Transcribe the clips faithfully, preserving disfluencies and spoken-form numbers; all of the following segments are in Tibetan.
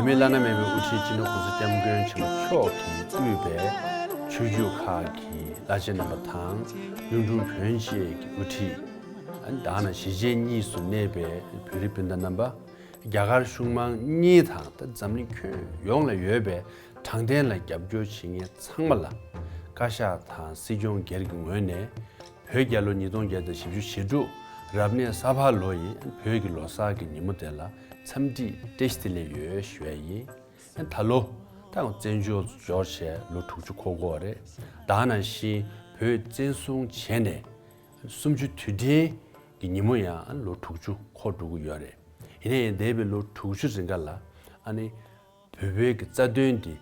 མི་བླ་ན་མེད་པའི་དབུ་ཁྲིད་སྤྱི་ནོར་༸གོང་ས་༸སྐྱབས་མགོན་ཆེན་པོ་མཆོག་གིས་དབུས་པའི་ཆོས་བརྒྱུད་ཁག་གི་བླ་ཆེན་རྣམ་པ་དང་གཡུང་དྲུང་བོན་བཅས་ཀྱི་དབུ་ཁྲིད། ཨ་ནི་ད་ག་ནང་གཞིས་བྱེས་གཉིས་སུ་གནས་པའི་བོད་རིགས་སྤུན་ཟླ་རྣམ་པ། རྒྱ་གར་གཞུང་མང་གཉིས་དང་ད་འཛམ་གླིང་ཁྱོན་ཡོངས་ལ་ཡོད་པའི་དྲང་བདེན་ལ་རྒྱབ་སྐྱོར་བྱེད་མཁན་ཚང་མ་ལ་བཀའ་ཤག་དང་སྲིད་སྐྱོང་སྒེར་གྱི་ངོས་ནས། བོད་རྒྱལ་ལོ་ཉིས་སྟོང་བརྒྱ་དང་བཞི་བཅུ་ཞེ་དྲུག་རབ་གནས་ས་ཕག་ལོ་ཡི་བོད་ཀྱི་ལོ་གསར་གྱི་ཉིན་མོ་དེ་ལ་འཚམས་འདྲི་བཀྲ་ཤིས་བདེ་ལེགས་ཡོད་ཞུ་ཡ་ཡིན། ད་ལོ་ད་བཙན་བྱོལ་འབྱོར་བྱས་ལོ་དྲུག་ཅུ་འཁོར་གྱི་ཡོད་རེད། ད་ག་ནང་བཞིན་བོད་བཙན་བཟུང་བྱས་ནས་སུམ་ཅུ་དུས་དྲན་གྱི་ཉིན་མོ་ཡང་ལོ་དྲུག་ཅུ་འཁོར་འགྲོ་གི་ཡོད་རེད། ཡིན་ན་ཡང་འདས་པའི་ལོ་དྲུག་ཅུ་རིང་ག་ལ་ཨ་ནི། བོད་པའི་གི་རྩ་དོན་འདི་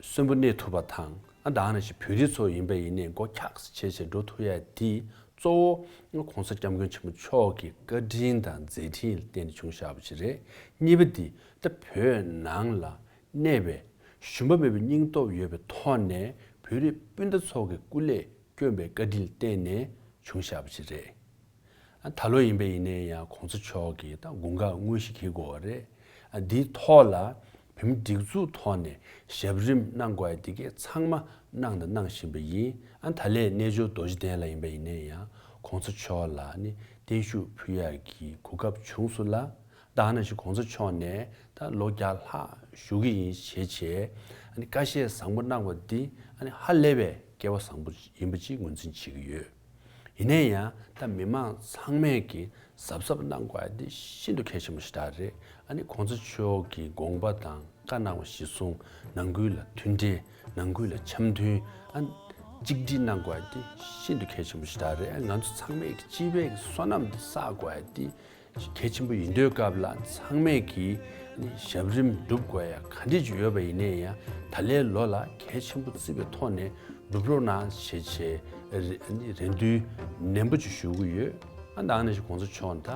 གསོན་པོ་གནས་ཐུབ་པ་དང་། ཨ་ད་ག་ནང་བཞིན་བོད་རིགས་ཚོ་ཡིན་པ་ཡིན་ནའི་མགོ་འཁྱགས་སེ་བྱས་བྱས་འགྲོ་ཐུབ་ཡ་དེ་གཙོ་བོ་༸གོང་ས་༸སྐྱབས་མགོན་ཆེན་པོ་མཆོག་གི་བཀའ་དྲིན་དང་མཛད་འཕྲིན་ལ་བརྟེན་ནས་བྱུང་བཞག་པ་ཞིག་རེད། གཉིས་པ་འདི་ད་བོད་ནང་ལ་གནས་པའི་ཞུམ་པ་མེད་པའི་སྙིང་སྟོབས་ཡོད་པའི་ཐོག་ནས་བོད་རིགས་སྤུན་ཟླ་ཚོ་གི་སྐུ་ལས་བསྐྱོན་པའི་བཀའ་དྲིན་ལ་བརྟེན་ནས་བྱུང་བཞག་པ་ཞིག་རེད། ཨ་ད་ལོ་ཡིན་པ་ཡིན་ནའི་ཡང་༸གོང་ས་མཆོག་གིས་ད་དགུང་གྲངས་དངོས་གཞི་འཁེལ་དགོས་པ་རེད། ཨ་འདིའི་ཐོག་ལ་བོད་མི་སྒྲིག་འཛུགས་ཐོག་ནས་ཞབས་རིམ་གནང་དགོས་ཡ་འདི་གས་ཚང་མ་གནང་དང་གནང་བཞིན་པ་ཡིན། ཨ་ད་ལས་རྣལ་འབྱོར་རྡོ་རྗེ་གདན་ལ་ཡིན་པ་ཡིན་ནའི་ཡང་༸གོང་ས་མཆོག་ལ་ནི་བརྟན་བཞུགས་ཕུལ་ཡ་གི་གོ་སྐབས་བྱུང་སོང་ལ། ད་ག་ནང་བཞིན་༸གོང་ས་མཆོག་ནས་ད་ལོ་བརྒྱ་ལྷག་བཞུགས་ཀྱི་ཡིན་ཞེས་བྱས་ཨ་ནི་བཀའ་བཤད་བཟང་པོ་གནང་བ་འདི་ཨ་ནི་ཧ་ལས་པའི་སྐལ་བ་བཟང་པོ་ཡིན་པ་ཅིག་ངོས་འཛིན་བྱེད་ཀྱི་ཡོད། ཡིན་ནའི་ཡང་ད་མི་མང་ཚང་མས་ཀྱི་གཟབ་གཟབ་གནང་དགོས་ཡ་འདི་ཤིན་ཏུ་གལ་ཆེན་པོ་ཞེ་དྲག་རེད། ཨ་ནི་༸གོང་ས་མཆོག་གི་དགོངས་པ་དང་བཀའ་གནང་བ་གཞིར་བཟུང་ནང་ཁུལ་ལ་མཐུན་འབྲེལ་ནང་ཁུལ་ལ་འཆམ་མཐུན་ཨ་གཅིག་སྒྲིལ་གནང་དགོས་ཡ་འདི་ཤིན་ཏུ་གལ་ཆེན་པོ་ཞེ་དྲག་རེད། ཨ་ང་ཚོ་ཚང་མས་ཀྱི་སྤྱི་པའི་བསོད་ནམས་འདི་བསགས་དགོས་ཡ་འདི་གལ་ཆེན་པོ་ཡིན་དུས་སྐབས་ལ་ཚང་མས་ཀྱིས་ནི་ཞབས་རིམ་སྒྲུབ་དགོས་ཡ་ག་འདྲས་ཅིག་ཡོད་པ་ཡིན་ནའི་ཡང་ད་ལོའི་ལོ་ལ་གལ་ཆེན་པོ་བརྩི་བའི་ཐོག་ནས་སྒྲུབ་རོགས་གནང་ཞེས་བྱས་རེ་ནི་རེ་འདུན་ནན་པོ་ཅིག་ཞུ་གི་ཡོད། ཨ་ད་ག་ནང་བཞིན་༸གོང་ས་མཆོག་ད་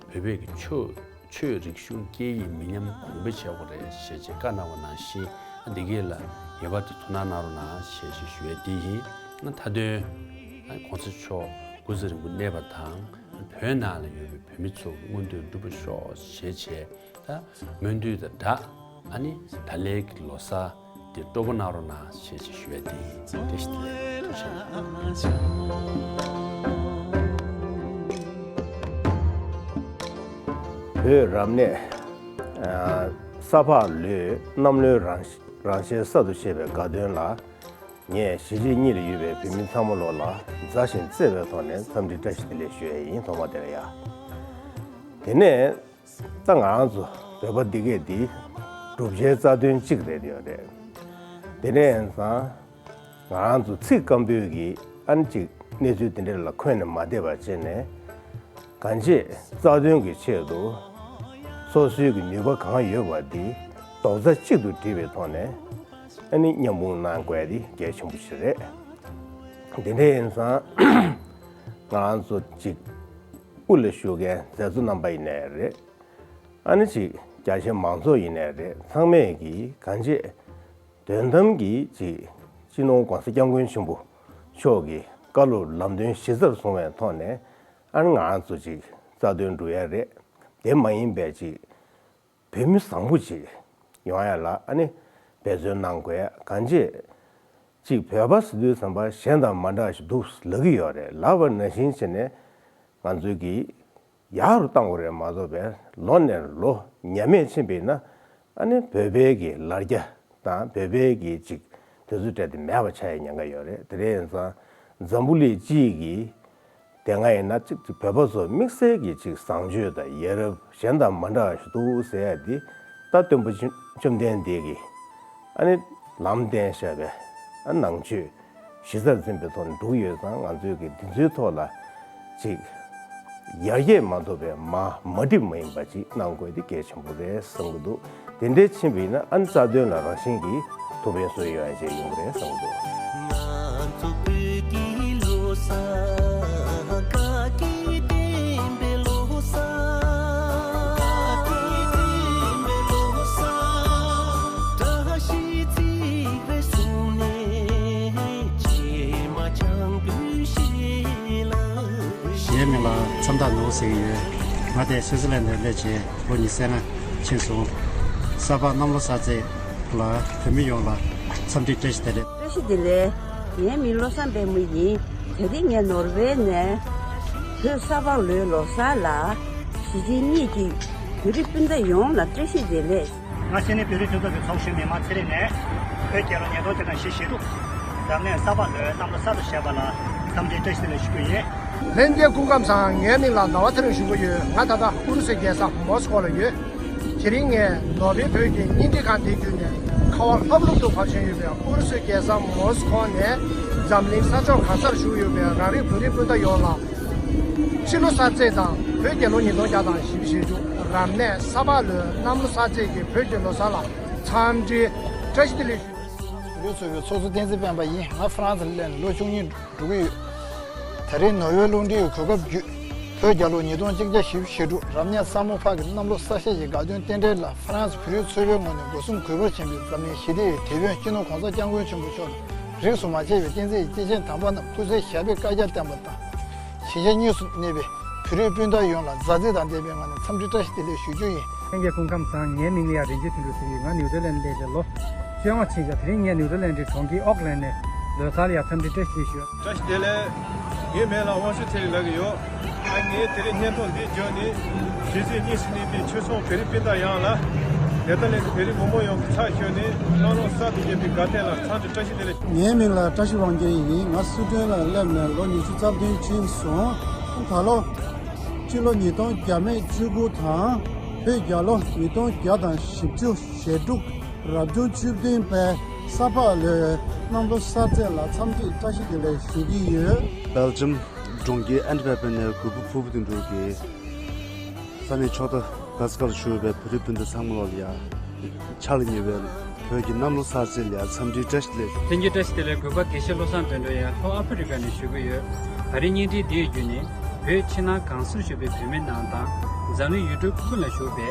བོད་པའི་གི་ཆོས་ཆོས་རིག་གཞུང་སྐད་ཡིག་མི་ཉམས་གོང་འཕེལ་བྱེད་དགོས་རེད་ཞེས་བྱས་བཀའ་གནང་བ་ནང་བཞིན་ཨ་འདི་གས་ལ་ངེས་པར་དུ་ཐུགས་སྣང་གནང་རོགས་གནང་ཞེས་བྱས་ཞུ་ཡ་འདི་ཡིན། ཨ་མཐའ་དོན་ཨ་༸གོང་ས་མཆོག་སྐུ་ཚེ་རིང་པོ་གནས་པ་དང་། བོད་ནང་ལ་ཡོད་པའི་བོད་མི་ཚོ་མངོན་འདོད་འགྲུབ་པར་ཤོག་ཞེས་བྱས་ད་སྨོན་འདུན་དང་སྦྲགས་ཨ་ནི་ད་ལོའི་གི་ལོ་གསར་དེ་སྤྲོ་པོ་གནང་རོགས་གནང་ཞེས་བྱས་ཞུ་ཡ་དེ་ཡིན། བཀྲ་ཤིས་བདེ་ལེགས། ཐུགས་རྗེ་ཆེ། བོད་རབ་གནས་ས་ཕག་ལོའི་གནམ་ལོའི་རང་རང་བཞིན་གསར་དུ་བཞད་པའི་དགའ་སྟོན་ལ། ངས་གཞིས་བྱེས་གཉིས་ལ་ཡོད་པའི་བོད་མི་ཚང་མ་ལོ་ལ་མཛའ་ཞིང་བརྩེ་བའི་ཐོག་ནས་འཚམས་འདྲི་བཀྲ་ཤིས་བདེ་ལེགས་ཞུ་ཡས་ཡིན། ཐོག་མ་དེ་ལ་ཡ། དེ་ནས་ད་ང་རང་ཚོ་བོད་པ་འདི་གས་འདི་སྒྲུབ་བྱེད་རྩ་དོན་གཅིག་རེད་ཡོད་རེད། དེ་ནས་ཡིན་ཙང་ང་རང་ཚོ་ཚིག་སྐམ་པོའི་གི་ཨ་ནི་ཅིག་གནས་ཚུལ་དེ་འདྲ་ལ་འཁོན་ནས་མ་བསྡད་པ་བྱས་ནས། གང་བྱེད་རྩ་དོན་གྱི་ཆེད་དུ་སོ་སོའི་གི་ནུས་པ་གང་ཡོད་པ་འདི་རྡོག་རྩ་གཅིག་ཏུ་སྒྲིལ་བའི་ཐོག་ནས་ཨ་ནི་མཉམ་སྤུངས་གནང་དགོས་ཡ་འདི་གལ་ཆེན་པོ་ཞིག་རེད། དེ་འདྲ་ཡིན་ཙང་ང་རང་ཚོ་ཅིག་དབུ་ལ་བཞུགས་མཁན་མཛད་གཙོ་རྣམ་པ་ཡིན་ནའི་རེད། ཨ་ནི་ཅིག་རྒྱ་ཆེ་མང་ཚོགས་ཡིན་ནའི་རེད། ཚང་མས་ཀྱིས་གང་བྱེད་དོན་དམ་གྱི་ཅིག་སྤྱི་ནོར་༸གོང་ས་༸སྐྱབས་མགོན་ཆེན་པོ་མཆོག་གི་བཀའ་སློབ་ལམ་སྟོན་གཞི་རྩར་བཟུང་བའི་ཐོག་ནས། ཨ་ནི་ང་རང་ཚོ་ཅིག་རྩ་དོན་སྒྲུབ་ཡ་རེད། དེ་མ་ཡིན་པའི་ཅིག་བོད་མི་བཟང་པོ་ཅིག་ཡོང་ཡ་ལ་ཨ་ནི་འབད་བརྩོན་གནང་དགོས་ཡ། གང་བྱེད་ཅིག་བོད་པ་ཟེར་དུས་ཙམ་པ་གཞན་དང་མ་འདྲ་བ་ཞིག་འདུག་ལབ་ཀྱི་ཡོད་རེད། ལབ་པ་ནང་བཞིན་བྱས་ནས་ང་ཚོས་ཀྱིས་ཡག་རུ་བཏང་དགོས་རེད་མ་གཏོགས་པས་ལོ་ནས་ལོ་ཉམས་དམས་ཕྱིན་པ་ཡིན་ན། ཨ་ནི་བོད་པའི་གི་ལར་རྒྱ་དང་བོད་པའི་གི་ཅིག་དེ་ཚོ་སྤྲད་དེ་མེད་པ་ཆགས་ཡ་ཉེན་ཁ་ཡོད་རེད། དེ་རེད་ཡིན་ཙང་འཛམ་བུ་གླིང་སྤྱི་གི་དེ་སྔ་ཡིན་ན་ཅིག་ཅིག་བོད་པ་ཚོ་དམིགས་བསལ་གྱི་ཅིག་བཟང་སྤྱོད་དང་ཡ་རབས་གཞན་དང་མ་འདྲ་བ་ཞིག་འདུག་ཟེར་ཡ་འདི་ད་སྟོན་པ་བཅོམ་ལྡན་འདས་ཀྱིས་ཨ་ནི་ལམ་བསྟན་བཞག་པའི་ཨ་ནང་ཆོས་གཞི་རྩར་འཛིན་པའི་ཐོག་ནས་འགྲོ་གི་ཡོད་ཙང་ང་ཚོས་ཀྱི་འདི་ཚོའི་ཐོག་ལ་ཅིག་ཡར་རྒྱས་མ་ཐོབ་པའི་མ་མ་འགྲིག་མ་ཡིན་པ་ཅིག་གནང་དགོས་འདི་གལ་ཆེན་པོ་རེད་བསམ་གྱི་འདུག་དེ་འདྲའི་ཕྱིན་པ་ཡིན་ན་ཨ་ནི་རྩ་དོན་ལ་རང་བཞིན་གྱིས་ཐུགས་ཕན་གསོས་ཡོང་ཡ་ཅིག་ཡོང་གི་རེད་བསམ་གྱི་འདུག་ང་ཚོ་བོད་ཀྱི་ལོ་གསར་བཀའ་བརྒྱུད་བསྟན་པའི་ལོ་གསར། བཀའ་བརྒྱུད་བསྟན་པའི་ལོ་གསར། བཀྲ་ཤིས་ཚེ་རིང་གསུངས་ནས་རྗེས་མ་བྱང་བུ་ཞིག་ལ། གཞས་མེད་ལ་མཚམས་རྟགས་ནོར་ཟེར་གྱི་ཡོད། ང་དེ་སུའི་ཙི་ལན་ཌར་སླེབས་བྱས་ལོ་ཉི་ཤུ་རྩ་ལྔ་ཕྱིན་སོང་། ས་ཕག་གནམ་ལོ་གསར་ཚེས་ལ་བོད་མི་ཡོངས་ལ་འཚམས་འདྲི་བཀྲ་ཤིས་བདེ་ལེགས། བཀྲ་ཤིས་བདེ་ལེགས། ངའི་མིང་བློ་བཟང་དཔལ་མོ་ཡིན། དེ་རིང་ངས་ནོར་ཝེ་ནས་བོད་ས་ཕག་ལོའི་ལོ་གསར་ལ་གཞིས་བྱེས་གཉིས་ཀྱི་བོད་རིགས་སྤུན་ཟླ་ཡོངས་ལ་བཀྲ་ཤིས་བདེ་ལེགས། ང་སེ་ནི་བོད་རིགས་མཐུན་ཚོགས་ཀྱི་ཚོགས་གཞོན་མི་མང་ཚེ་རིང་ནས་བོད་རྒྱལ་ལོ་ཉིས་སྟོང་བརྒྱ་དང་བཞི་བཞི་དྲུག་རབ་གནས་ས་ཕག་ལོའི་གནམ་ལོ་གསར་དུ་བཞད་པ་ལ་འཚམས་འདྲི་བཀྲ་ཤིས་བདེ་ལེགས་ཞུ་རྒྱུ་ཡིན། ལྷན་རྒྱས་སྐུ་ཁམས་བཟང་། ངའི་མིང་ལ་ཟླ་བ་ཚེ་རིང་ཞུ་གི་ཡོད། ང་ད་ལྟ་ཨུ་རུ་སུའི་རྒྱལ་ས་མོ་སི་ཀོ་ལ་ཡོད། དེ་རིང་ངས་ནོར་ཝེ་བོད་ཀྱི་བརྙན་འཕྲིན་ཁང་དེ་བརྒྱུད་ནས་ཁ་བ་ལྷབ་ལྷུབ་ཏུ་བབས་བཞིན་ཡོད་པའི་ཨུ་རུ་སུའི་རྒྱལ་ས་མོ་སི་ཀོ་ནས་འཛམ་གླིང་ས་ཕྱོགས་གང་སར་བཞུགས་ཡོད་པའི་རང་རིགས་བོད་རིགས་སྤུན་ཟླ་ཡོངས་ལ་ཕྱི་ལོ་གསར་ཚེས་དང་བོད་རྒྱལ་ལོ་ཉིས་སྟོང་བརྒྱ་དང་བཞི་བཅུ་ཞེ་དྲུག་རབ་གནས་ས་ཕག་ལོའི་གནམ་ལོ་གསར་ཚེས་ཀྱི་བོད་ཀྱི་ལོ་གསར་ལ་འཚམས་འདྲི་བཀྲ་ཤིས་བདེ་ལེགས་ཞུ། བོད་རིགས་ཚོགས་པའི་ཚོགས་གཙོ་བསྟན་འཛིན་སྤེན་པ་ཡིན། ང་ཧྥ་རན་སི་སླེབས་ནས་ལོ་བཅུ་གཉིས་འགྲོ་གི་ཡོད། ད་རེས་ནོར་ཝེ་རླུང་འཕྲིན་གྱི་གོ་སྐབས་བརྒྱུད། བོད་རྒྱལ་ལོ་ཉིས་སྟོང་གཅིག་བརྒྱ་བཞི་བཅུ་ཞེ་དྲུག་རབ་གནས་ས་མོ་ཕག་གི་གནམ་ལོ་གསར་བཞད་ཀྱི་དགའ་སྟོན་རྟེན་འབྲེལ་ལ་ཧྥ་རན་སི་བོད་རིགས་ཚོགས་པའི་ངོས་ནས་སྒོ་གསུམ་གུས་པར་ཆེན་པོས་འཛམ་གླིང་ཞི་བདེ་ཡི་དེད་དཔོན་སྤྱི་ནོར་གོང་ས་སྐྱབས་མགོན་ཆེན་པོ་མཆོག་དང་། རིས་སུ་མ་ཆད་པའི་བསྟན་འཛིན་གྱི་སྐྱེས་ཆེན་དམ་པ་རྣམས་སྐུ་ཚེ་ཞབས་པད་བསྐལ་བརྒྱར་བརྟན་པ་དང་། གཞིས་བྱེས་གཉིས་སུ་གནས་པའི་བོད་རིགས་སྤུན་ཟླ་ཡོངས་ལ་མཛའ་བརྩེ་དང་ལྡན་པའི་ངང་ནས་འཚམས་འདྲི་བཀྲ་ཤིས་བདེ་ལེགས་ཞུ་རྒྱུ་ཡིན། ལྷན་རྒྱས་སྐུ་ཁམས་བཟང་། ངའི་མིང་ལ་ཡ་རིན་ཆེན་དོན་གྲུབ་ཟེར་གྱི་ཡོད། ང་ནེའུ་ཛི་ལན་སླེབས་རྗེས་ལོ་བཅོ་ལྔ་ཕྱིན་ཤག་དེ་རིང་ངས་ནེའུ་ཛི་ལན་གྱི་གྲོང་ཁྱེར་ཨོག་ལན་ནས་ལོ་གསར་ལ་ཡ་འཚམས་འདྲི་བཀྲ་ཤིས་བདེ་ལེགས་ཞུ། བཀྲ་ཤིས་བདེ་ལེགས། ངའི་མིང་ལ་དབང་ཕྱུག་ཚེ་རིང་ལབ་ཀྱི་ཡོད། ཨ་ངས་དེ་རིང་བརྙན་ཐུང་འདི་བརྒྱུད་ནས་གཞིས་བྱེས་གཉིས་སུ་གནས་པའི་ཆོས་ཚོགས་བོད་རིགས་སྤུན་ཟླ་ཡོངས་ལ་ནེ་ཐར་ལེན་ཌི་བོད་རིགས་མི་མང་ཡོངས་ཀྱི་ཕྱག་ཞུས་ནས་གནམ་ལོ་གསར་དུ་བཞད་པའི་དགའ་སྟོན་ལ་འཚམས་འདྲི་བཀྲ་ཤིས་བདེ་ལེགས། ངའི་མིང་ལ་བཀྲ་ཤིས་དབང་རྒྱལ་ཡིན། ང་སུའི་ཏན་ལ་སླེབས་ནས་ལོ་ཉི་ཤུ་རྩ་བདུན་ཕྱིན་སོང་། ད་ལོ་སྤྱི་ལོ་ཉིས་སྟོང་བརྒྱ་མེད་བཅུ་དགུ་དང་བོད་རྒྱལ་ལོ་ཉིས་སྟོང་བརྒྱ་དང་བཞི་བཅུ་ཞེ་དྲུག་རབ་བྱུང་བཅུ་བདུན་པའི་ས་ཕག་ལོའི་གནམ་ལོ་གསར་ཚེས་ལ་འཚམས་འདྲི་བཀྲ་ཤིས་བདེ་ལེགས་ཞུ་གི་ཡོད། སྦེལ་ཇམ་གྲོང་ཁྱེར་ཨན་ཊི་ཝེར་པན་ནས་གུས་པ་ཕུར་བུ་དོན་གྲུབ་ཀྱིས་ས་གནས་ཕྱོགས་མཐའ་ག་ས་ག་ལ་བཞུགས་པའི་བོད་རིགས་སྤུན་ཟླ་ཚང་མ་ལ་ཡ་ཕྱག་ལ་ཉེ་བའི་བོད་ཀྱི་གནམ་ལོ་གསར་ཚེས་ལ་ཡ་འཚམས་འདྲིའི་བཀྲ་ཤིས་བདེ་ལེགས། ལྷན་རྒྱས་བཀྲ་ཤིས་བདེ་ལེགས། གུས་པ་དགེ་བཤེས་བློ་བཟང་དོན་གྲུབ་ཡིན། ལྷོ་ཨ་ཕི་རི་ཀ་ནས་ཞུ་གི་ཡོད། ད་རེས་བརྙན་འཕྲིན་འདིའི་བརྒྱུད་ནས་བོད་ཕྱི་ནང་གང་སར་བཞུགས་པའི་བོད་མི་རྣམས་དང་འཛམ་གླིང་ཡུལ་གྲུ་ཀུན་ལ་བཞུགས་པའི་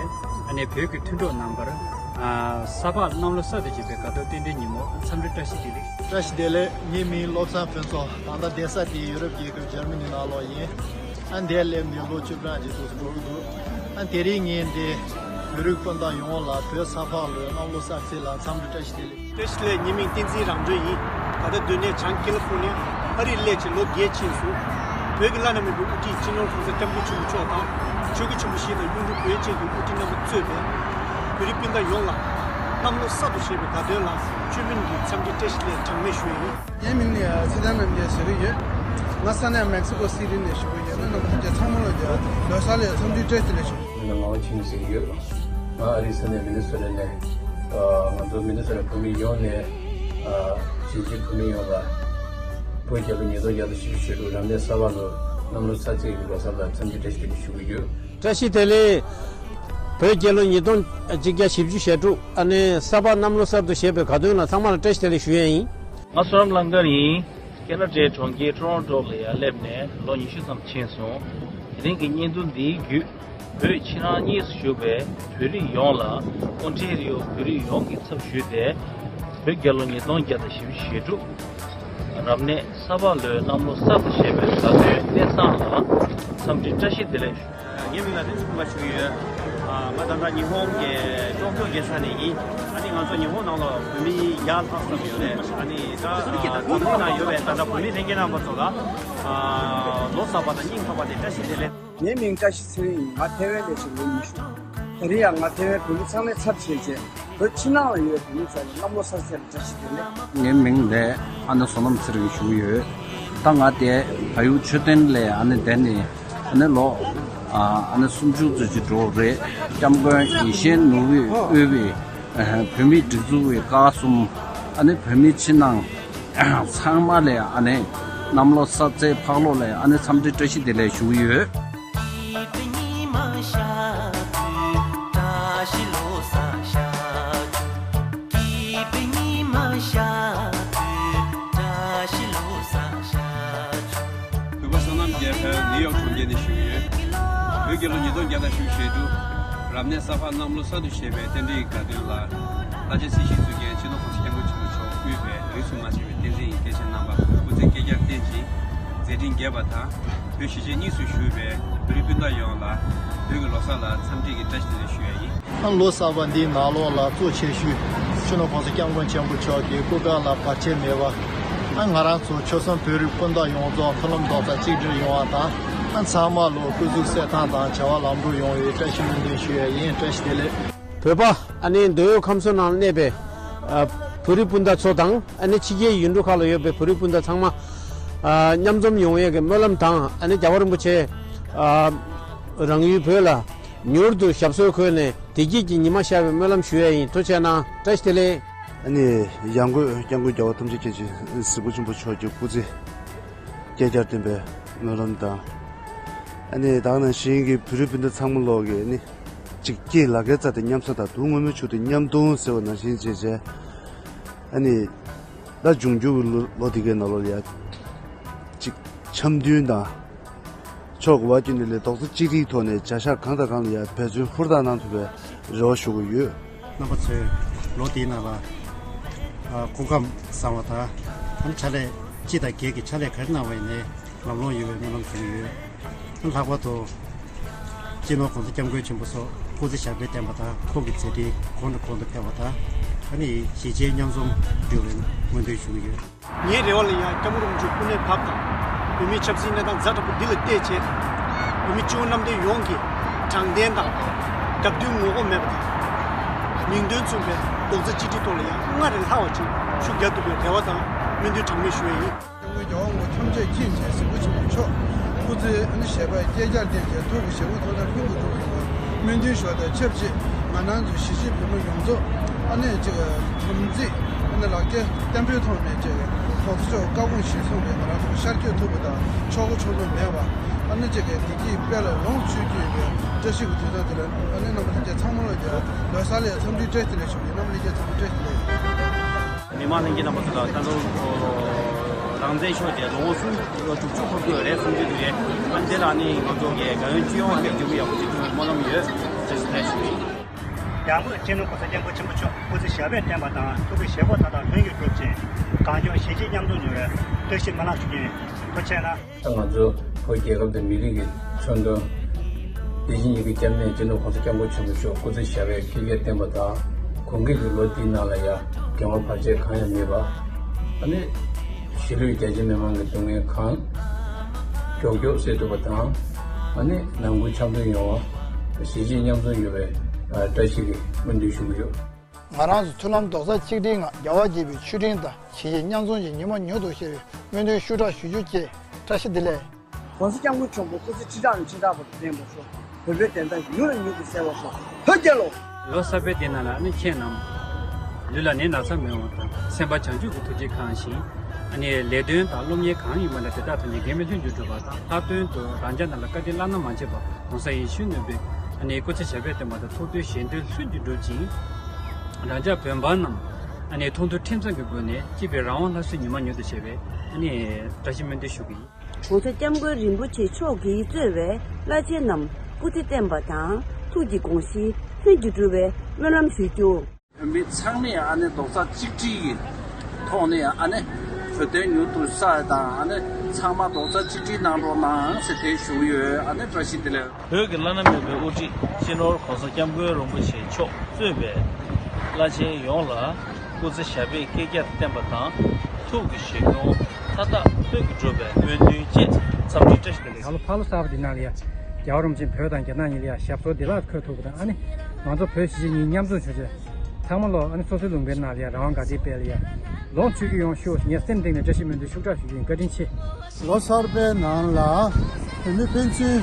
ཨ་ནེ་བོད་ཀྱི་མཐུན་གྲོགས་རྣམ་པར། ཨ། ས་ཕག་གནམ་ལོ་གསར་དུ་བཞད་པའི་དགའ་སྟོན་རྟེན་འབྲེལ་ཉིན་མོ་འཚམས་འདྲི་བཀྲ་ཤིས་བདེ་ལེགས། བཀྲ་ཤིས་བདེ་ལེགས། ངའི་མིང་བློ་བཟང་ཕུན་ཚོགས། ད་ལྟ་བསྡད་ས་དེ་ཡུ་རོབ་རྒྱལ་ཁབ་འཇར་མ་ནི་ནང་ལོགས་ཡིན། ཨ་འདིར་སླེབས་ནས་ལོ་བཅུ་གྲངས་ཅིག་འདུག་འགྲོ་གི་འདུག་ཨ་དེ་རིང་ངས་འདི་བོད་རིགས་སྤུན་ཟླ་ཡོངས་ལ་བོད་ས་ཕག་ལོའི་གནམ་ལོ་གསར་ཚེས་ལ་འཚམས་འདྲི་བཀྲ་ཤིས་བདེ་ལེགས། བཀྲ་ཤིས་བདེ་ལེགས། ངའི་མིང་བསྟན་འཛིན་རང་གྲོལ་ཡིན། ད་ལྟ་སྡོད་གནས་བྱང་ཀེ་ལི་ཧྥོར་ནི་ཡ། ཨ་རིར་སླེབས་བྱས་ལོ་བརྒྱད་ཕྱིན་སོང་། བོད་ཀྱི་བླ་ན་མེད་པའི་དབུ་ཁྲིད་སྤྱི་ནོར་གོང་ས་སྐྱབས་མགོན་ཆེན་པོ་མཆོག་དང་། ཆོས་སྐུ་ཆེན་པོ་བཞི་དང་གཡུང་དྲུང་བོན་ཆེན་གྱི་དབུ་ཁྲིད་རྣམ་པ་གཙོས་པའི་བོད་རིགས་སྤུན་ཟླ་ཡོངས་ལ་གནམ་ལོ་གསར་དུ་བཞད་པའི་དགའ་སྟོན་ལ་བཅོས་མིན་གྱི་འཚམས་འདྲི་བཀྲ་ཤིས་བདེ་ལེགས་གྲངས་མེད་ཞུ་ཡི་ཡིན། ངའི་མིང་ནི་ཚེ་བརྟན་རྣམ་རྒྱལ་ཟེར་གྱི་ཡོད། ང་ས་གནས་མེག་སི་ཀོ་སི་ཊི་ནས་ཞུ་གི་ཡོད། ང་རྣམ་པ་ཚོ་ཚང་མ་ལ་ལོ་གསར་ལ་འཚམས་འདྲི་བཀྲ་ཤིས་བདེ་ལེགས་ཞུ། ང་ངག་དབང་ཆོས་སྐྱིད་ཟེར་གྱི་ཡོད། ང་ཨ་རིའི་ས་གནས་མི་ནི་སོ་ཊ་ནས། ཨ། ང་ཚོ་མི་ནི་སོ་ཊ་བོད་མི་ཡོངས་ནས། ཨ། གཞིས་བྱེས་བོད་མི་ཡོངས་ལ་བོད་རྒྱལ་ལོ་ཉིས་སྟོང་བརྒྱ་དང་བཞི་བཅུ་ཞེ་དྲུག་རབ་གནས་ས་ཕག་ལོ་གནམ་ལོ་གསར་ཚེས་ཀྱི་ལོ་གསར་ལ་འཚམས་འདྲི་བཀྲ་ཤིས་བདེ་ལེགས་ཞུ་གི་ཡོད། བཀྲ་ཤིས་བདེ་ལེགས། བོད་རྒྱལ་ལོ་ཉིས་སྟོང་གཅིག་བརྒྱ་བཞི་བཅུ་ཞེ་དྲུག་ཨ་ནི་ས་ཕག་གནམ་ལོ་གསར་དུ་བཞད་པའི་དགའ་སྟོན་ལ་ཚང་མ་ལ་བཀྲ་ཤིས་བདེ་ལེགས་ཞུ་ཡས་ཡིན། ང་བསོད་ནམས་གླང་དཀར་ཡིན། ཁེ་ན་ཌའི་གྲོང་ཁྱེར་ཊོ་རོན་ཊོ་ལ་ཡར་སླེབས་ནས་ལོ་ཉི་ཤུ་ཙམ་ཕྱིན་སོང་། དེ་རིང་གི་བརྙན་ཐུང་འདིའི་བརྒྱུད་བོད་ཕྱི་ནང་གཉིས་སུ་བཞུགས་པའི་བོད་རིགས་ཡོངས་ལ་ཨོན་ཊེ་རི་ཡོ་བོད་རིགས་ཡོངས་ཀྱི་ཚབ་ཞུས་ཏེ། བོད་རྒྱལ་ལོ་ཉིས་སྟོང་བརྒྱ་དང་བཞི་བཅུ་ཞེ་དྲུག་རབ་གནས་ས་ཕག་ལོའི་གནམ་ལོ་གསར་དུ་བཞད་པའི་དགའ་སྟོན་གནས་ཚང་ལ་འཚམས་འདྲི་བཀྲ་ཤིས་བདེ་ལེགས་ཞུ། ངའི་མིང་ལ་བསྟན་འཛིན་སྤེན་པ་ཞུ་གི་ཡོད། ཨ། ང་ད་ལྟ་ཉི་ཧོང་གི་ཀྲོ་ཀྱོ་རྒྱལ་ས་ནས་ཡིན། ཨ་ནི་ང་ཚོ་ཉི་ཧོང་ནང་ལ་བོད་མི་བརྒྱ་ལྷག་ཙམ་ཡོད་རེད། ཨ་ནི་ད་འཛམ་གླིང་ནང་ཡོད་པའི་ད་ལྟ་བོད་མི་ལྷན་རྒྱས་རྣམ་པ་ཚོ་ལ། ཨ། ལོ་གསར་པ་དང་སྙིང་ཐག་པ་ནས་བཀྲ་ཤིས་བདེ་ལེགས། ངའི་མིང་བཀྲ་ཤིས་ཚེ་རིང་ཡིན། ང་ཐེ་ཝན་ལ་ཞིག་ལོ་ཉི་ཤུ། དེ་རིང་ཡང་ང་ཐེ་ཝན་བོད་མི་ཚང་མའི་ཚབ་བྱས་རྗེས་བོད་ཕྱི་ནང་ལ་ཡོད་པའི་བོད་མི་ཚོ་ལ་གནམ་ལོ་གསར་ཚེས་ལ་བཀྲ་ཤིས་བདེ་ལེགས། ངའི་མིང་ལ་ཨ་ནེ་བསོད་ནམས་ཚེ་རིང་ཞུ་གི་ཡོད། ད་ང་དེ་བལ་ཡུལ་མཆོད་རྟེན་ལ་ཨ་ནི་བསྡད་ནས་ཨ་ནི་ལོ་ཨ་ནི་སུམ་ཅུ་ཙམ་ཅིག་འགྲོ་རེད། སྐྱབས་མགོན་ཡེ་ཤེས་ནོར་བུས་དབུས་པའི་བོད་མིའི་སྒྲིག་འཛུགས་ཀྱི་བཀའ་གསུམ། ཨ་ནི་བོད་མི་ཕྱི་ནང་ཚང་མ་ལ་ཨ་ནི་གནམ་ལོ་གསར་ཚེས་ཕག་ལོ་ལ་ཨ་ནི་འཚམས་འདྲི་བཀྲ་ཤིས་བདེ་ལེགས་ཞུ་གི་ཡོད། བོད་པ་བསོད་ནམས་རྒྱལ་ཕལ་ནིའུ་ཡོག་གྲོང་ཁྱེར་ནས་ཞུ་གི་ཡོད། བོད་རྒྱལ་ལོ་ཉིས་སྟོང་བརྒྱ་དང་བཞི་བཅུ་ཞེ་དྲུག་རབ་གནས་ས་ཕག་གནམ་ལོ་གསར་དུ་བཞད་པའི་རྟེན་འབྲེལ་གྱི་དགའ་སྟོན་ལ། ལྷ་རྗེ་སྲིད་ཞིའི་གཙུག་རྒྱན་སྤྱི་ནོར་གོང་ས་སྐྱབས་མགོན་ཆེན་པོ་མཆོག་དབུས་པའི་རིས་སུ་མ་ཆད་པའི་བསྟན་འཛིན་གྱི་སྐྱེས་ཆེན་རྣམ་པ་སྐུ་ཚེ་བསྐལ་བརྒྱར་བརྟན་ཅིང་མཛད་འཕྲིན་རྒྱས་པ་དང་། བོད་གཞིས་བྱེས་གཉིས་སུ་བཞུགས་པའི་བོད་རིགས་སྤུན་ཟླ་ཡོངས་ལ་བོད་ཀྱི་ལོ་གསར་ལ་འཚམས་འདྲི་གི་བཀྲ་ཤིས་བདེ་ལེགས་ཞུ་ཡ་ཡིན། ཨ་ལོ་གསར་པ་འདིའི་ནང་ལོགས་ལ་གཙོ་ཆེ་ཤོས་སྤྱི་ནོར་༸གོང་ས་༸སྐྱབས་མགོན་ཆེན་པོ་མཆོག་གི་སྐུ་པར་ལ་བར་ཆད་མེད་པ། ཨ་ང་རང་ཚོ་ཆོལ་གསུམ་བོད་རིགས་སྤུན་ཟླ་ཡོངས་རྫོགས་མཐུན་ལམ་རྡོག་རྩ་གཅིག་སྒྲིལ་ཡོང་བ་དང་། ཨ་ཚང་མ་ལོ་སྐུ་གཟུགས་གསལ་ཐང་དང་བྱ་བ་ལམ་འགྲོ་ཡོང་བའི་བཀྲ་ཤིས་སྨོན་འདུན་ཞུ་ཡ་ཡིན། བཀྲ་ཤིས་བདེ་ལེགས། བོད་པ་ཨ་ནི་འདོད་ཡོད་ཁམས་གསུམ་ནང་གནས་པའི་ཨ་བོད་རིགས་སྤུན་ཟླ་ཚོ་དང་། ཨ་ནི་ཕྱི་རྒྱལ་ཡུལ་གྲུ་ཁག་ལ་ཡོད་པའི་བོད་རིགས་སྤུན་ཟླ་ཚང་མ་ཨ་མཉམ་འཛོམས་ཡོང་ཡས་ཀྱི་སྨོན་ལམ་དང་། ཨ་ནི་རྒྱལ་བ་རིན་པོ་ཆེ་ཨ་རང་ཡུལ་བོད་ལ་མྱུར་དུ་ཞབས་སོར་འཁོད་ནས་བདེ་སྐྱིད་ཀྱི་ཉི་མ་ཤར་བའི་སྨོན་ལམ་ཞུ་ཡས་ཡིན། ཐུགས་རྗེ་གནང་། བཀྲ་ཤིས་བདེ་ལེགས། ཨ་ནི་ཡང་སྒོས་སྐྱབས་མགོན་རྒྱལ་བ་ཐམས་ཅད་མཁྱེན་ཅིང་གཟིགས་པ་ཆེན་པོ་མཆོག་གི་སྐུ་ཚེ་བསྐལ་བརྒྱར་བརྟན་པའི་སྨོན་ལམ་དང་། ཨ་ནི་ད་ག་ནང་བཞིན་གྱི་བོད་རིགས་སྤུན་ཟླ་ཚང་མ་ལོག་གི་ཨ་ནི་གཅིག་སྐྱེས་ལ་རྒྱ་རྩ་དེ་མཉམ་ས་དང་། དུག་སྔོན་མོའི་ཆུ་དེ་མཉམ་འཐུང་ཟེར་བ་ནང་བཞིན་བྱས་བྱས། ཨ་ནི་ད་འབྱུང་འགྱུར་གྱི་ལོ་ལོ་འདི་གའི་ནང་ལོགས་ལ་ཡ་གཅིག་འཆམ་མཐུན་དང་། ཕྱོགས་གཉིས་ཀྱི་ནང་ལ་རྡོག་རྩ་གཅིག་སྒྲིལ་ཐོག་ནས་བྱ་གཞག་གང་དང་གང་ལ་ཡ་འབད་བརྩོན་ཧུར་ཐག་གནང་ཐུབ་པའི་རེ་བ་ཞུ་གི་ཡོད། རྣམ་པ་ཚོས་ལོ་འདིའི་ནང་ལ་ཨ་སྐུ་ཁམས་བཟང་བ་དང་། ཨ་ནི་ཕྱག་ལས་སྤྱི་དང་སྒེར་གྱི་ཕྱག་ལས་ག་རེ་གནང་བ་ཡིན་ནའི་ལམ་ལྷོང་ཡོང་བའི་སྨོན་ལམ་ཞུ་གི་ཡོད། ཨ་ནི་ལྷག་པར་དུ་སྤྱི་ནོར་༸གོང་ས་༸སྐྱབས་མགོན་ཆེན་པོ་མཆོག་སྐུ་ཚེ་ཞབས་པད་བརྟན་པ་དང་། ཁོང་གི་མཛད་འཕྲིན་གོང་ནས་གོང་དུ་འཕེལ་བ་དང་། ཨ་ནི་གཞིས་བྱེས་མཉམ་འཛོམས་འགྲོ་བའི་སྨོན་འདུན་ཞུ་གི་ཡོད། ངའི་རེ་བ་ལ་ཡང་སྐྱབས་མགོན་རིན་པོ་ཆེ་སྐུ་ལས་བབས་དང་། བོད་མིའི་ཆབ་སྲིད་གནས་སྟངས་ཛ་དྲག་པོ་འདི་ལ་བལྟས་བྱས། བོད་མི་སྤྱི་བོ་གནམ་བསྟན་ཡོངས་ཀྱིས་དྲང་བདེན་དང་། རྒྱབ་མདུན་ངོ་ལྐོག་མེད་པ་དང་། མིང་དོན་མཚུངས་པའི་རྡོག་རྩ་གཅིག་སྒྲིལ་ཐོག་ལ་ཡང་སྔར་ལས་ལྷག་པ་ཅིག་ཤུགས་རྒྱག་ཐུབ་པའི་རེ་བ་དང་སྨོན་འདུན་གྲངས་མེད་ཞུ་ཡས་ཡིན། སྐྱབས་མགོན་རྒྱལ་བ་དངོས་ཐམས་ཅད་མཁྱེན་ཅིང་གཟིགས་པ་ཆེན་པོ་མཆོག་སྐུ་ཚེ་ཨ་ནི་ཞབས་པད་བསྐལ་བརྒྱར་བརྟན་ཅིང་། ཐུགས་ཀྱི་བཞེད་དགོངས་ཐོག་ལྟར་ལྷུན་གྱིས་འགྲུབ་ཡོང་བའི་སྨོན་འདུན་ཞུ་བ་དང་ཆབས་ཅིག་ང་རང་ཚོ་གཞིས་བྱེས་བོད་མི་ཡོངས་རྫོགས་ཨ་ནི་ཅིག་དམ་ཚིག་ཨ་ནི་ལག་ཁྱེར་བརྟན་པོའི་ཐོག་ནས་ཅིག་༸གོང་ས་མཆོག་བཀའ་དགོངས་གཞིར་བཟུང་ནས་ང་རང་ཚོ་ཤར་བསྐྱོད་ཐུབ་པ་དང་། ཕྱོགས་འགལ་ཕྱོགས་རིས་མེད་པ། ཨ་ནི་ཅིག་བདེ་སྐྱིད་དཔལ་ལ་ལོངས་སྤྱོད་རྒྱུ་ཡོད་པའི་བཀྲ་ཤིས་ཀྱི་དུས་སྟོན་དེ་ལ། ཨ་ནི་རྣམ་པ་ལྷན་རྒྱས་ཚང་མ་ལ་ཡང་ལོ་གསར་ལ་འཚམས་འདྲི་བཀྲ་ཤིས་བདེ་ལེགས་ཞུ་གི་ཡིན། རྣམ་པ་ལྷན་རྒྱས་ཚང་མ་བཀྲ་ཤིས་བདེ་ལེགས། མི་མང་ལྷན་རྒྱས་རྣམ་པ་ཚོ་ལ་ད་ལོ་རང་བཙན་ཤོར་ཏེ་ལོ་ངོ་གསུམ་ལོ་དྲུག་ཅུ་འཁོར་གྱི་ཡོད་རེད། གསུམ་བཅུ་དུས་རེད། ཨ་ནི་དེ་ལ་ཨ་ནི་ང་ཚོ་གི་རྒྱལ་ཡོངས་སྤྱི་ཡོངས་ཀྱི་འགྲིག་ཡག་པོ་ཅིག་ཐོན་པའི་སྨོན་ལམ་ཡོད་ཅེས་སུ་ཞུ་ཡིན། ཡང་སྒོས་སྤྱི་ནོར་༸གོང་ས་༸སྐྱབས་མགོན་ཆེན་པོ་མཆོག་སྐུ་ཚེ་ཞབས་པད་བརྟན་པ་དང་། ཐུགས་ཀྱི་བཞེད་དགོངས་མཐའ་དག་ལྷུན་གྱིས་གྲུབ་ཅིང་། གངས་ལྗོངས་གཞིས་བྱེས་མཉམ་འཛོམས་ཡོང་བའི་བཀྲ་ཤིས་སྨོན་ལམ་ཞུ་རྒྱུ་ཡིན། ཐུགས་རྗེ་གནང་། ད་ང་ཚོ་བོད་རྒྱལ་ཁབ་དང་མི་རིགས་ཀྱི་མཚོན་དོན། དེ་བཞིན་གྱི་སྐྱབས་གནས་སྤྱི་ནོར་༸གོང་ས་༸སྐྱབས་མགོན་ཆེན་པོ་མཆོག་སྐུ་ཚེ་ཞབས་པད་བསྐལ་བརྒྱར་བརྟན་པ་དང་། གོང་གི་ལོ་འདིའི་ནང་ལ་ཡང་འགལ་བ་བར་ཆད་གང་ཡང་མེད་པ། ཨ་ནི་གཞིས་ལུས་རྒྱ་ཆེ་མི་མང་གི་སྡུག་བསྔལ་གང་མགྱོགས་མགྱོགས་སེལ་ཐུབ་པ་དང་། ཨ་ནི་ནང་ཁུལ་འཆམ་མཐུན་ཡོང་བ། གཞིས་བྱེས་མཉམ་འཛོམས་ཡོང་བའི་བཀྲ་ཤིས་ཀྱི་སྨོན་འདུན་ཞུ་གི་ཡོད། ང་རང་ཚོ་མཐུན་ལམ་རྡོག་རྩ་གཅིག་སྒྲིལ་ངང་རྒྱལ་བ་དགྱེས་པའི་མཆོད་སྤྲིན་དང་། གཞིས་བྱེས་མཉམ་འཛོམས་ཀྱི་ཉི་མ་མྱུར་དུ་ཤར་བའི་སྨོན་འདུན་ཤུགས་དྲག་ཞུ་རྒྱུ་བཅས། བཀྲ་ཤིས་བདེ་ལེགས། ༸གོང་ས་༸སྐྱབས་མགོན་ཆེན་པོ་སྐུ་ཚེ་ཁྲི་ཕྲག་ནས་ཁྲི་ཕྲག་བར་དུ་བརྟན་པར་ཤོག་བོད་པའི་བདེན་མཐའ་མྱུར་ནས་མྱུར་དུ་གསལ་བར་ཤོག་བོད་རྒྱལ་ལོ། ལོ་གསར་པའི་འདི་ནང་ལ་ཨ་ནི་ཁྱེད་རྣམས་ལུས་ལ་ནད་ན་ཚ་མི་ཡོང་བ་དང་། སེམས་པ་བྱང་ཆུབ་ཀྱི་ཐུགས་རྗེས་གང་ཞིང་། ཨ་ནི་ལས་དོན་དང་སློབ་གཉེར་གང་ཡིན་པ་ན་དེ་དག་ཐོག་ནས་འགན་མེད་ལྷུན་གྱིས་གྲུབ་པ་དང་། ལྷག་དོན་དུ་རང་ཅག་རྣམས་ལ་བཀའ་དྲིན་བླ་ན་མ་མཆིས་པ་༸གོང་ས་ཡིད་བཞིན་ནོར་བུའི་ཨ་ནི་སྐུ་ཚེ་ཞབས་པད་བརྟན་པ་དང་། ཐུགས་འདོད་གཞན་འདོད་ལྷུན་གྱིས་འགྲུབ་ཅིང་། རང་ཅག་བོད་འབངས་རྣམས་ཨ་ནི་མཐོང་ཐོས་ཁྲིམས་གཙང་གི་སྒོ་ནས་སྐྱིད་པའི་རང་དབང་ལྷ་སའི་ཉི་མ་མྱུར་དུ་ཤར་བའི་ཨ་ནི་བཀྲ་ཤིས་སྨོན་འདུན་ཞུ་གི་ཡིན། ༸གོང་ས་༸སྐྱབས་མགོན་རིན་པོ་ཆེ་མཆོག་གིས་གཙོས་པའི་བླ་ཆེན་རྣམས་སྐུ་ཚེ་བརྟན་པ་དང་། ཐུགས་ཀྱི་དགོངས་གཞི་ལྷུན་གྱིས་གྲུབ་པའི་སྨོན་ལམ་ཞུ་རྒྱུ། བོད་མི་ཚང་མས་ཨ་ནི་རྡོག་རྩ་གཅིག་སྒྲིལ་གྱི་ཐོག་ནས་ཨ་ནི་བོད་དོན་མྱུར་དུ་གསལ་དང་། ཨ་ནི་ཚང་མ་རྡོག་རྩ་གཅིག་སྒྲིལ་གནང་རོགས་གནང་ཟེར་དེ་ཞུ་གི་ཡོད། ཨ་ནི་བཀྲ་ཤིས་བདེ་ལེགས། བོད་ཀྱི་བླ་ན་མེད་པའི་དབུ་ཁྲིད་སྤྱི་ནོར་༸གོང་ས་༸སྐྱབས་མགོན་རིན་པོ་ཆེ་མཆོག་གཙོས་པའི་བླ་ཆེན་ཡོངས་ལ་སྐུ་ཚེ་ཞབས་པད་བསྐལ་བརྒྱར་བརྟན་པ་དང་། ཐུགས་ཀྱི་བཞེད་དགོངས་མཐའ་དག་ལྷུན་གྱིས་གྲུབ་པའི་སྨོན་འདུན་བཅས། འཚམས་འདྲི་བཀྲ་ཤིས་བདེ་ལེགས། ད་ལོ་ཕ་ལོ་གསར་པ་འདི་ནང་ལ་ཡ། རྒྱལ་བ་རིན་པོ་ཆེ་བོད་དང་རྒྱ་ནག་གཉིས་ལ་ཡ་ཞབས་སོར་བདེ་བླག་འཁོད་ཐུབ་པ་དང་། ཨ་ནི་ང་ཚོ་བོད་གཞིས་བྱེས་གཉིས་མཉམ་འཛོམས་བྱུང་བྱས། ཚང་མ་ལོ་ཨ་ནི་སོ་སོའི་ལུང་པའི་ནང་ལ་ཡ་རང་དབང་དགའ་བདེའི་དཔལ་ལ་ཡ་ལོངས་སྤྱོད་རྒྱུ་ཡོང་ཤོག་ངས་སེམས་གཏིང་ནས་བཀྲ་ཤིས་སྨོན་འདུན་ཤུགས་དྲག་ཞུ་རྒྱུ་ཡིན། བཀའ་དྲིན་ཆེ། ལོ་གསར་པའི་ནང་ལ་བོད་མི་ཕན་ཚུན་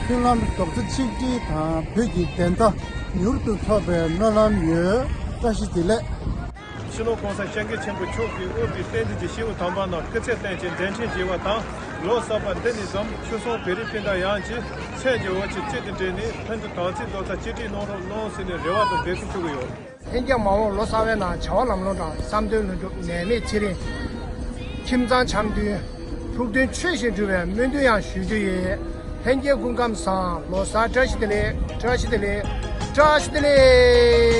མཐུན་ལམ་རྡོག་རྩ་གཅིག་སྒྲིལ་དང་། བོད་ཀྱི་བདེན་མཐའ་མྱུར་དུ་ཐོབ་པའི་སྨོན་ལམ་ཡོད། བཀྲ་ཤིས་བདེ་ལེགས། སྤྱི་ནོར་༸གོང་ས་༸སྐྱབས་མགོན་ཆེན་པོ་མཆོག་གིས་དབུས་པའི་བསྟན་འཛིན་གྱི་སྐྱེས་བུ་དམ་པ་རྣམས་སྐུ་ཚེ་བརྟན་ཅིང་འབྲེལ་འཕྲིན་རྒྱས་པ་དང་། ལོ་གསར་པ་འདི་ནས་བཟུང་ཆོལ་གསུམ་བོད་རིགས་སྤུན་ཟླ་ཡོངས་ཀྱིས་མཚན་གྱི་འོག་ཆུ་གཅིག་ཏུ་འདྲེས་ནས་ལྷན་དུ་དམ་ཚིག་རྡོག་རྩ་གཅིག་སྒྲིལ་གནང་རོགས་གནང་ཟེར་ནས་རེ་བ་དང་འབོད་སྐུལ་ཞུ་གི་ཡོད། ལྷན་རྒྱས་མ་འོངས་ལོ་གསར་པའི་ནང་བྱ་བ་ལམ་ལྷོང་དང་། བསམ་དོན་ལྷུན་གྲུབ། ནད་མེད་ཚེ་རིང་། ཁྱིམ་ཚང་འཆམ་མཐུན། ཐུགས་འདུན་ཆོས་བཞིན་འགྲུབ་པའི་སྨོན་འདུན་ཡང་ཞུ་རྒྱུ་ཡིན། ལྷན་རྒྱས་སྐུ་ཁམས་བཟང་། ལོ་གསར་བཀྲ་ཤིས་བདེ་ལེགས། བཀྲ་ཤིས་བདེ་ལེགས། བཀྲ་ཤིས་བདེ་ལེགས།